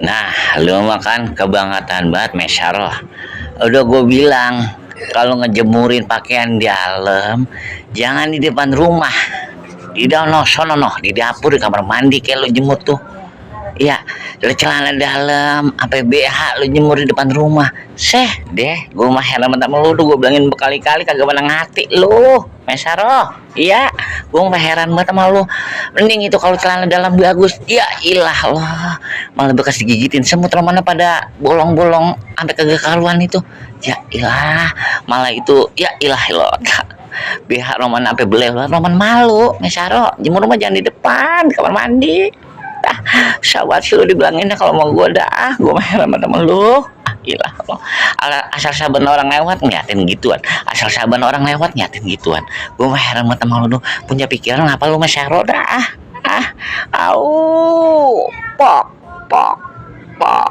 Nah, lu makan kebangetan banget, Maysaroh. Udah gue bilang, kalau ngejemurin pakaian di dalam, jangan di depan rumah. Di dalam sono noh, di dapur, di kamar mandi kayak lu jemur tuh. Iya, lu celana dalam, sampai BH lu jemur di depan rumah. Deh, gue mah heran sama lu tuh, gue bilangin berkali-kali kagak pernah ngati lu, Maysaroh. Iya, gue mah heran banget sama lu. Mending itu kalau celana dalam bagus. Ya ilah Allah, malah bekas digigitin semut mana pada bolong-bolong sampai kagak karuan itu. Ya ilah, malah itu ya ilah lo. BH Roman sampai belel, Roman malu, Maysaroh. Jemur rumah jangan di depan, di kamar mandi. Sahabat lu dibilanginnya kalau mau gue dah, gue mah heran sama lu. Gila lo. Asal saban orang lewat nyatin gituan, asal saban orang lewat nyatin gituan. Gue mah heran sama lu, punya pikiran apa lu Maysaroh dah. Au pok pok pok.